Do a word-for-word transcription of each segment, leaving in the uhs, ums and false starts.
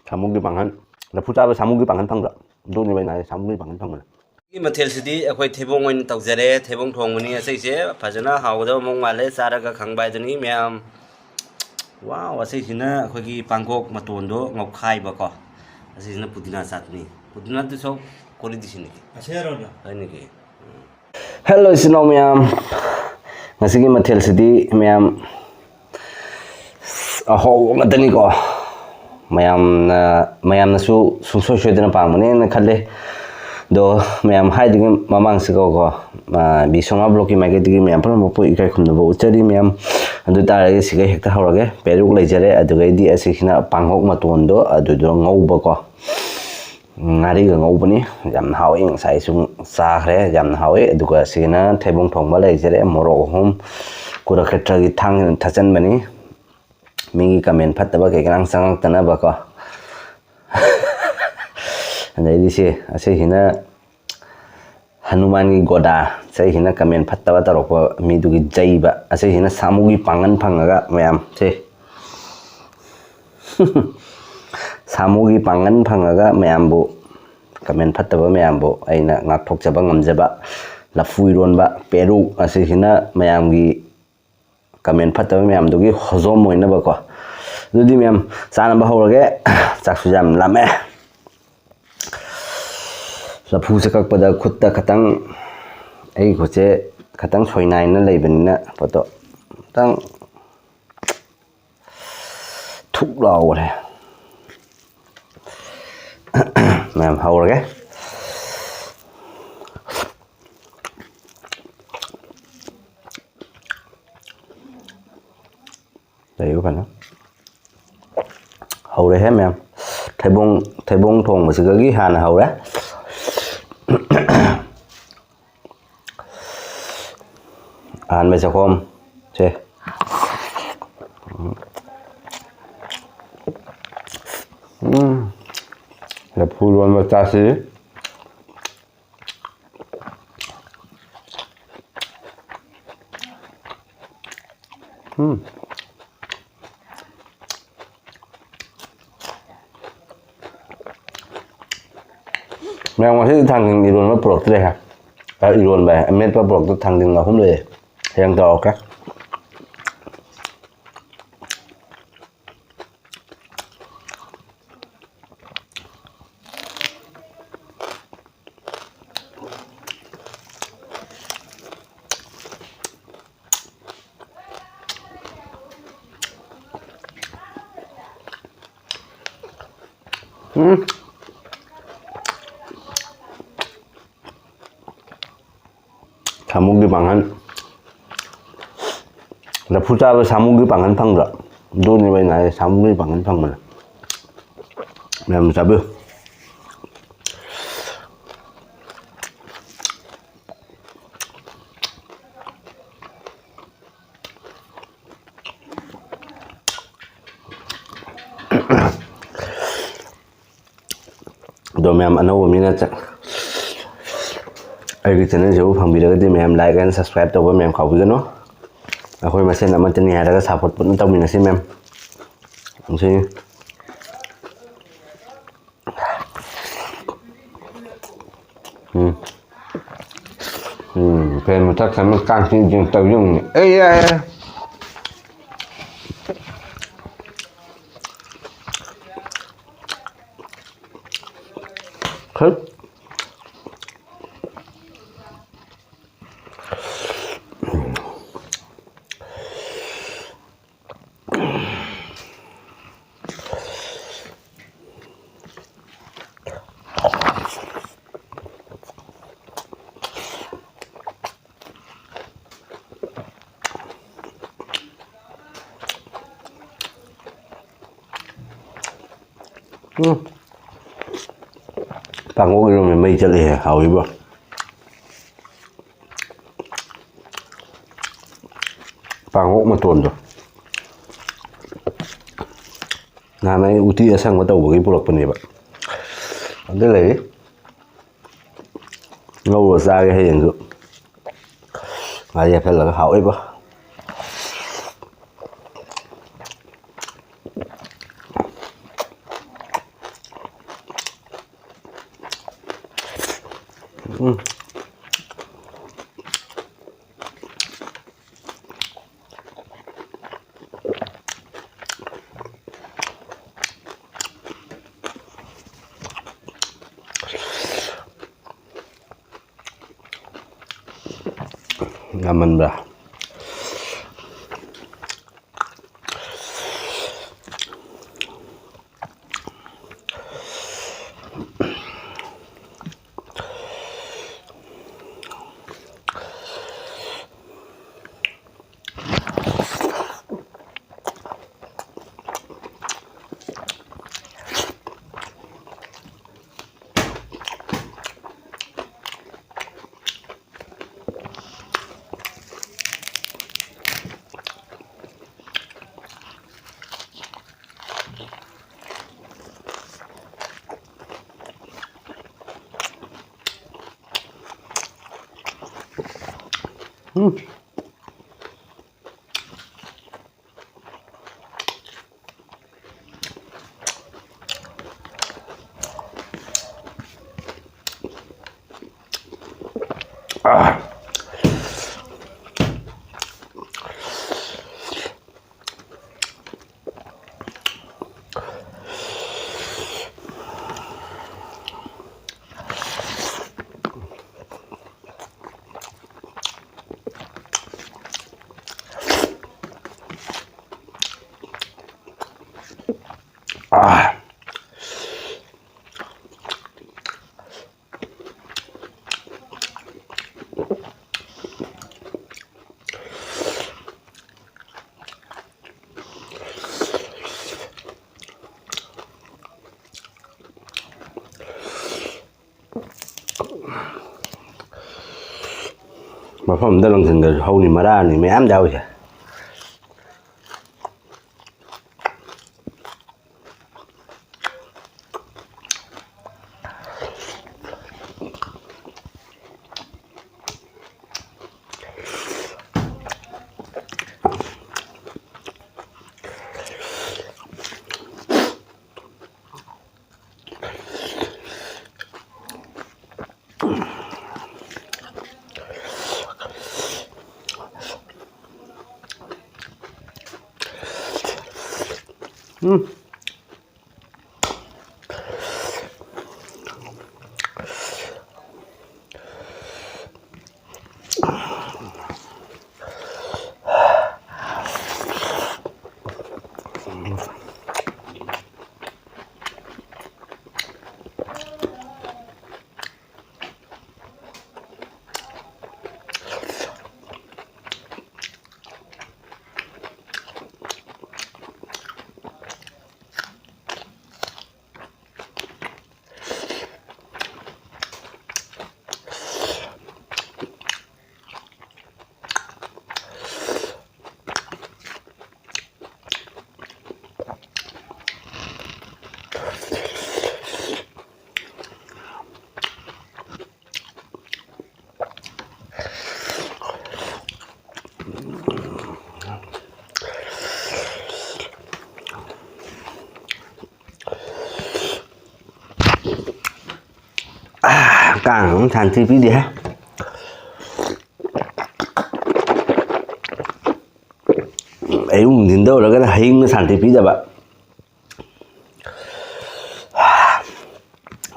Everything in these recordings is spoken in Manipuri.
ꯁꯥꯃꯨꯒꯤ ꯄꯥꯡꯒꯜ, ꯂꯐꯨ ꯆꯥꯕ ꯁꯥꯃꯨꯒꯤ ꯄꯥꯡꯒꯜ ꯐꯪꯗ꯭ꯔꯣ? ꯑꯗꯨꯅꯦꯕ ꯑꯩꯅ ꯍꯥꯏꯁꯦ, ꯁꯥꯃꯨꯒꯤ ꯄꯥꯡꯒꯜ ꯐꯪꯕꯅꯦ꯫ ꯁꯤꯒꯤ ꯃꯊꯦꯜꯁꯤꯗꯤ ꯑꯩꯈꯣꯏ ꯊꯩꯕꯣꯡ ꯑꯣꯏꯅ ꯇꯧꯖꯔꯦ꯫ ꯊꯩꯕꯣꯡ ꯊꯣꯡꯕꯅꯤ꯫ ꯑꯁꯤꯁꯦ ꯐꯖꯅ ꯍꯥꯎꯒꯗꯕ ꯃꯑꯣꯡ ꯃꯥꯜꯂꯦ꯫ ꯆꯥꯔꯒ ꯈꯪꯕ ꯍꯥꯏꯗꯨꯅꯤ ꯃꯌꯥꯝ꯫ ꯋꯥꯎ, ꯑꯁꯤꯁꯤꯅ ꯑꯩꯈꯣꯏꯒꯤ ꯄꯥꯡꯒꯣꯛ ꯃꯇꯣꯟꯗꯣ ꯉꯧꯈꯥꯏꯕꯀꯣ꯫ ꯑꯁꯤꯁꯤꯅ ꯄꯨꯗꯤꯅꯥ ꯆꯥꯇꯅꯤ꯫ ꯄꯨꯗꯤꯅꯥꯗꯨ ꯁꯣꯛ ꯀꯣꯔꯤꯗꯤ ꯁꯤꯅꯤꯒꯤ꯫ ꯑꯁꯦꯔꯣꯅ? ꯍꯣꯏꯅꯤꯒꯤ꯫ ꯎꯝ꯫ ꯍꯦꯜꯂꯣ, ꯏꯆꯤꯟ ꯏꯅꯥꯎ ꯃꯌꯥꯝ꯫ ꯉꯁꯤꯒꯤ ꯃꯊꯦꯜꯁꯤꯗꯤ ꯃꯌꯥꯝ ꯑꯍꯥꯎꯕ ꯉꯥꯛꯇꯅꯤꯀꯣ꯫ ꯃꯌꯥꯝꯅ, ꯃꯌꯥꯝꯅꯁꯨ ꯁꯨꯡꯁꯣꯏ ꯁꯣꯏꯗꯅ ꯄꯥꯝꯒꯅꯦꯅ ꯈꯜꯂꯦ꯫ ꯑꯗꯣ ꯃꯌꯥꯝ ꯍꯥꯏꯗ꯭ꯔꯤꯉꯩ ꯃꯃꯥꯡꯁꯤꯒꯀꯣ, ꯑ, ꯕꯤ ꯁꯣꯃꯥ ꯕ꯭ꯂꯣꯛꯀꯤ ꯃꯥꯏꯀꯩꯗꯒꯤ ꯃꯌꯥꯝ ꯄꯨꯝꯅꯃꯛꯄꯨ ꯏꯀꯥꯏ ꯈꯨꯝꯅꯕ ꯎꯠꯆꯔꯤ ꯃꯌꯥꯝ꯫ ꯑꯗꯨ ꯇꯥꯔꯒꯗꯤ ꯁꯤꯒ ꯍꯦꯛꯇ ꯍꯧꯔꯒꯦ꯫ ꯄꯦꯔꯨꯛ ꯂꯩꯖꯔꯦ, ꯑꯗꯨꯒꯩꯗꯤ ꯑꯁꯤꯁꯤꯅ ꯄꯥꯡꯍꯣꯛ ꯃꯇꯣꯟꯗꯣ ꯑꯗꯨꯗꯣ ꯉꯧꯕꯀꯣ꯫ ꯉꯥꯔꯤꯒ ꯉꯧꯕꯅꯤ꯫ ꯌꯥꯝꯅ ꯍꯥꯎꯋꯤ꯫ ꯉꯁꯥꯏꯁꯨ ꯆꯥꯈ꯭ꯔꯦ, ꯌꯥꯝꯅ ꯍꯥꯎꯋꯤ꯫ ꯑꯗꯨꯒ ꯁꯤꯒꯤꯅ ꯊꯩꯕꯣꯡ ꯊꯣꯡꯕ ꯂꯩꯖꯔꯦ, ꯃꯣꯔꯣꯛ ꯑꯍꯨꯝ, ꯀꯨꯔꯨꯛ ꯈꯦꯇ꯭ꯔꯒꯤ ꯊꯥꯡꯅ ꯊꯠꯆꯟꯕꯅꯤ꯫ ꯃꯤꯒꯤ ꯀꯃꯦꯟ ꯐꯠꯇꯕ ꯀꯩꯀꯥ ꯆꯪꯉꯛꯇꯅꯕꯀꯣ꯫ ꯑꯗꯩꯗꯤ ꯁꯤ, ꯑꯁꯤꯁꯤꯅ ꯍꯅꯨꯃꯥꯟꯒꯤ ꯒꯣꯗꯥ, ꯑꯁꯤꯁꯤꯅ ꯀꯃꯦꯟ ꯐꯠꯇꯕ ꯇꯧꯔꯛꯄ ꯃꯤꯗꯨꯒꯤ ꯆꯩꯕ, ꯑꯁꯤꯁꯤꯅ ꯁꯥꯃꯨꯒꯤ ꯄꯥꯡꯒꯟ ꯐꯪꯉꯒ ꯃꯌꯥꯝ ꯁꯦ꯫ ꯁꯥꯃꯨꯒꯤ ꯄꯥꯡꯒꯟ ꯐꯪꯉꯒ ꯃꯌꯥꯝꯕꯨ, ꯀꯃꯦꯟ ꯐꯠꯇꯕ ꯃꯌꯥꯝꯕꯨ ꯑꯩꯅ ꯉꯥꯛꯊꯣꯛꯆꯕ ꯉꯝꯖꯕ ꯂꯐꯨ ꯏꯔꯣꯟꯕ, ꯄꯦꯔꯨꯛ, ꯑꯁꯤꯁꯤꯅ ꯃꯌꯥꯝꯒꯤ ꯀꯃꯦꯟ ꯐꯠꯇꯕ ꯃꯌꯥꯝꯗꯨꯒꯤ ꯍꯣꯖꯣꯝ ꯑꯣꯏꯅꯕꯀꯣ꯫ ꯑꯗꯨꯗꯤ ꯃꯌꯥꯝ ꯆꯥꯅꯕ ꯍꯧꯔꯒꯦ꯫ ꯆꯥꯛꯁꯨ ꯌꯥꯝ ꯂꯥꯝꯃꯦ꯫ ꯂꯐꯨꯁꯦ ꯀꯛꯄꯗ ꯈꯨꯠꯇ ꯈꯇꯪ, ꯑꯩꯒꯤ ꯈꯨꯠꯁꯦ ꯈꯇꯪ ꯁꯣꯏꯅꯥꯏꯅ ꯂꯩꯕꯅꯤꯅ ꯄꯣꯠꯇꯣ ꯈꯤꯇꯪ ꯊꯨꯛ ꯂꯥꯎꯈ꯭ꯔꯦ꯫ ꯃꯌꯥꯝ ꯍꯧꯔꯒꯦ꯫ ꯂꯩꯌꯨ ꯐꯖꯅ꯫ ꯍꯧꯔꯦꯍꯦ ꯃꯌꯥꯝ꯫ ꯊꯩꯕꯣꯡ, ꯊꯩꯕꯣꯡ ꯊꯣꯡꯕꯁꯤꯗꯒꯤ ꯍꯥꯟꯅ ꯍꯧꯔꯦ꯫ ꯑꯍꯥꯟꯕ ꯆꯥꯛꯈꯣꯝ ꯁꯦ꯫ ꯎꯝ꯫ ꯂꯐꯨ ꯏꯔꯣꯟꯕ ꯆꯥꯁꯤ꯫ ꯎꯝ꯫ ꯃꯌꯥꯝ, ꯉꯁꯤꯗꯤ ꯊꯥꯡꯖꯤꯡ ꯏꯔꯣꯟꯕ ꯄꯨꯔꯛꯇ꯭ꯔꯦ ꯍꯥꯏ꯫ ꯑ, ꯏꯔꯣꯟꯕ ꯍꯥꯏ, ꯑꯃꯦꯠꯄ ꯄꯨꯔꯛꯇ, ꯊꯥꯡꯖꯤꯡ ꯑꯍꯨꯝ ꯂꯩꯌꯦ꯫ ꯍꯌꯦꯡ ꯇꯧꯔꯛꯀꯦ꯫ ꯎꯝ꯫ ꯁꯥꯃꯨꯒꯤ ꯄꯥꯡꯒꯜ꯫ ꯂꯐꯨ ꯆꯥꯕ ꯁꯥꯃꯨꯒꯤ ꯄꯥꯡꯒꯜ ꯐꯪꯗ꯭ꯔꯣ? ꯑꯗꯨꯅꯦꯕ ꯑꯩꯅ ꯍꯥꯏꯁꯦ, ꯁꯥꯃꯨꯒꯤ ꯄꯥꯡꯒꯜ ꯐꯪꯕꯅꯦ꯫ ꯃꯌꯥꯝ ꯆꯥꯕꯤꯌꯨ꯫ ꯑꯗꯣ ꯃꯌꯥꯝ, ꯑꯅꯧꯕ ꯃꯤꯅ ꯆ-, ꯑꯩꯒꯤ ꯆꯦꯅꯦꯜꯁꯤꯕꯨ ꯐꯪꯕꯤꯔꯒꯗꯤ ꯃꯌꯥꯝ like and subscribe ꯇꯧꯕ ꯃꯌꯥꯝ ꯀꯥꯎꯕꯤꯒꯅꯨ꯫ ꯑꯩꯈꯣꯏ ꯃꯁꯦꯟ ꯑꯃꯠꯇꯅꯤ ꯍꯥꯏꯔꯒ support ꯄꯨꯟꯅ ꯇꯧꯃꯤꯟꯅꯁꯤ ꯃꯌꯥꯝ꯫ ꯁꯤ ꯎꯝ꯫ ꯎꯝ, ꯐꯦꯟ ꯃꯨꯊꯠꯈ꯭ꯔꯃꯤ, ꯀꯥꯡ ꯆꯤꯛ ꯆꯤꯛ ꯇꯧ ꯌꯦꯡꯉꯨꯅꯦ꯫ ꯑꯩ ꯌꯥꯏ꯫ ꯈꯔ ꯎꯝ꯫ ꯄꯥꯡꯉꯧ ꯏꯔꯣꯝꯕ ꯃꯩ ꯆꯠꯂꯦꯍꯦ, ꯍꯥꯎꯋꯤꯕꯣ꯫ ꯄꯥꯡꯉꯧ ꯃꯇꯣꯟꯗꯣ꯫ ꯅꯍꯥꯟ ꯑꯩ ꯎꯇꯤ ꯑꯁꯪꯕ ꯇꯧꯕꯒꯤ ꯄꯨꯔꯛꯄꯅꯦꯕ꯫ ꯑꯗꯨ ꯂꯩꯔꯤ꯫ ꯉꯧꯔ ꯆꯥꯒꯦ ꯍꯌꯦꯡꯁꯨ꯫ ꯉꯥ ꯌꯥꯏꯐꯜꯂꯒ ꯍꯥꯎꯋꯦꯕ꯫ ꯎꯝ꯫ ꯌꯥꯝꯃꯟꯕ꯭ꯔꯥ? ꯎꯝ꯫ ꯑꯥ꯫ ꯑꯥ꯫ ꯃꯐꯝ ꯑꯃꯗ ꯂꯪꯁꯤꯟꯗ꯭ꯔꯁꯨ ꯍꯧꯅꯤ, ꯃꯔꯥꯅꯤ ꯃꯌꯥꯝ ꯌꯥꯎꯔꯤꯁꯦ꯫ ꯎꯝ꯫ ꯀꯥꯡ ꯑꯃ ꯁꯥꯟꯇꯤ ꯄꯤꯗꯦꯍꯦ꯫ ꯑꯌꯨꯛ ꯅꯨꯡꯊꯤꯟꯗ ꯑꯣꯏꯔꯒꯅ ꯍꯌꯤꯡꯅ ꯁꯥꯟꯇꯤ ꯄꯤꯗꯕ꯫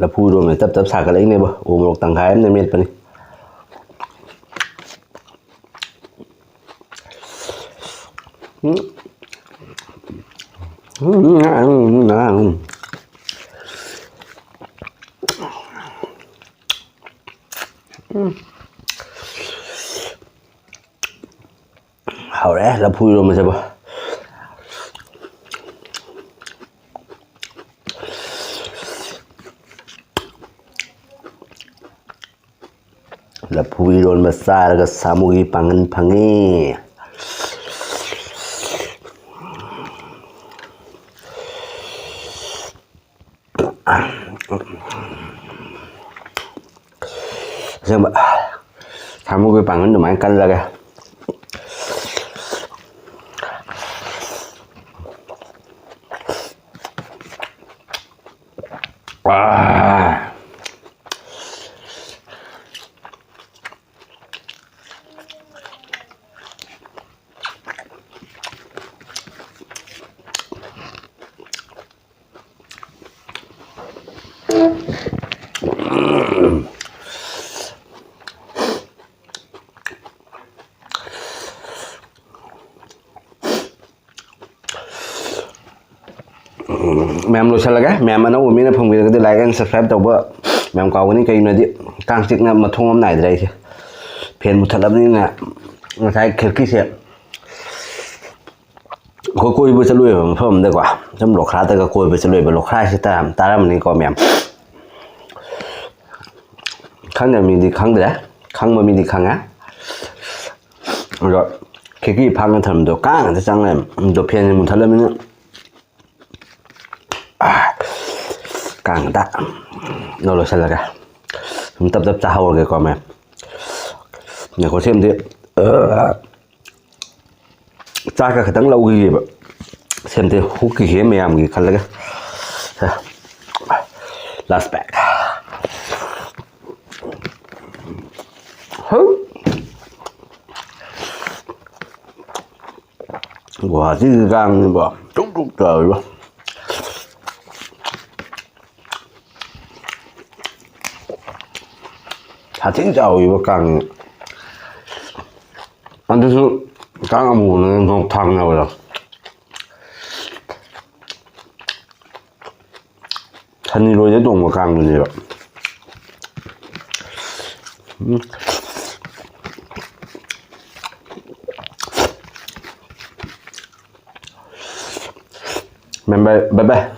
ꯂꯐꯨ ꯏꯔꯣꯟꯕ ꯇꯞ ꯇꯞ ꯁꯥꯒꯠꯂꯛꯏꯅꯦꯕ꯫ ꯎ ꯃꯣꯔꯣꯛ ꯇꯪꯈꯥꯏ ꯑꯃꯅ ꯃꯦꯠꯄꯅꯤ꯫ ꯎꯝ꯫ ꯎꯝ, ꯎꯝ, ꯎꯝ, ꯎꯝ, ꯎꯝ꯫ ꯎꯝ꯫ ꯍꯥꯎꯔꯦ ꯂꯐꯨ ꯏꯔꯣꯟꯕꯁꯤꯕꯣ꯫ ꯂꯐꯨ ꯏꯔꯣꯟꯕ ꯆꯥꯔꯒ ꯁꯥꯃꯨꯒꯤ ꯄꯥꯡꯒꯜ ꯐꯪꯉꯤ꯫ ꯑꯁꯦꯡꯕ ꯁꯥꯃꯨꯒꯤ ꯄꯥꯡꯒꯜ ꯑꯗꯨꯃꯥꯏꯅ ꯀꯜꯂꯒꯦ꯫ ꯑꯥ꯫ ꯎꯝ, ꯃꯌꯥꯝ ꯂꯣꯏꯁꯤꯜꯂꯒꯦ꯫ ꯃꯌꯥꯝ ꯑꯅꯧꯕ ꯃꯤꯅ ꯐꯪꯕꯤꯔꯒꯗꯤ like and subscribe ꯇꯧꯕ ꯃꯌꯥꯝ ꯀꯥꯎꯒꯅꯤ꯫ ꯀꯩꯒꯤꯅꯣꯗꯤ ꯀꯥꯡ ꯆꯤꯛꯅ ꯃꯊꯣꯡ ꯑꯃ ꯅꯥꯏꯗ꯭ꯔꯦ ꯑꯩꯁꯦ꯫ ꯐꯦꯟ ꯃꯨꯊꯠꯂꯕꯅꯤꯅ ꯉꯁꯥꯏ ꯈꯤꯔꯀꯤꯁꯦ ꯑꯩꯈꯣꯏ ꯀꯣꯏꯕ ꯆꯠꯂꯨꯏꯕ ꯃꯐꯝ ꯑꯃꯗꯀꯣ, ꯁꯨꯝ ꯂꯣꯈ꯭ꯔꯥꯗꯒ ꯀꯣꯏꯕ ꯆꯠꯂꯨꯏꯕ꯫ ꯂꯣꯈ꯭ꯔꯥ ꯍꯥꯏꯁꯦ ꯇꯥꯔꯝ-, ꯇꯥꯔꯝꯃꯅꯤꯀꯣ ꯃꯌꯥꯝ꯫ ꯈꯪꯗꯕ ꯃꯤꯗꯤ ꯈꯪꯗ꯭ꯔꯦ, ꯈꯪꯕ ꯃꯤꯗꯤ ꯈꯪꯉꯦ꯫ ꯑꯗꯣ ꯈꯤꯔꯀꯤ ꯐꯥꯛꯅ ꯊꯝꯕꯗꯣ ꯀꯥꯡ ꯉꯥꯛꯇ ꯆꯪ ꯂꯩꯔꯝꯃꯦ꯫ ꯑꯗꯣ ꯐꯦꯟꯁꯦ ꯃꯨꯊꯠꯂꯕꯅꯤꯅ ꯀꯥꯡꯗ ꯂꯧ ꯂꯣꯏꯁꯤꯜꯂꯒꯦ꯫ ꯁꯨꯝ ꯇꯞ ꯇꯞ ꯆꯥꯍꯧꯔꯒꯦꯀꯣ ꯃꯌꯥꯝ꯫ ꯉꯥꯏꯈꯣ, ꯁꯦꯝꯗꯤ ꯆꯥꯛꯀ ꯈꯤꯇꯪ ꯂꯧꯈꯤꯒꯦꯕ꯫ ꯁꯦꯝꯗꯤ ꯍꯨꯛꯈꯤꯒꯦ ꯃꯌꯥꯝꯒꯤ ꯈꯜꯂꯒ꯫ Last pack꯫ ꯍꯧ꯫ ꯒꯨꯍꯥꯇꯤꯒꯤ ꯀꯥꯡꯁꯤꯕꯣ ꯇꯨꯛ ꯇꯨꯛ ꯇꯧꯔꯤꯕꯣ꯫ ꯁꯥꯊꯤꯅ ꯆꯥꯎꯋꯤꯕ ꯀꯥꯡ꯫ ꯑꯗꯨꯁꯨ ꯀꯥꯡ ꯑꯃꯨꯕꯅ ꯅꯣꯛ ꯊꯥꯡꯅꯕꯗꯣ꯫ ꯁꯟꯅꯤꯔꯣꯏꯗ ꯇꯣꯡꯕ ꯀꯥꯡꯗꯨꯅꯦꯕ꯫ ꯎꯝ꯫ ꯃꯦꯝꯕꯔ, ꯕꯥꯏ ꯕꯥꯏ꯫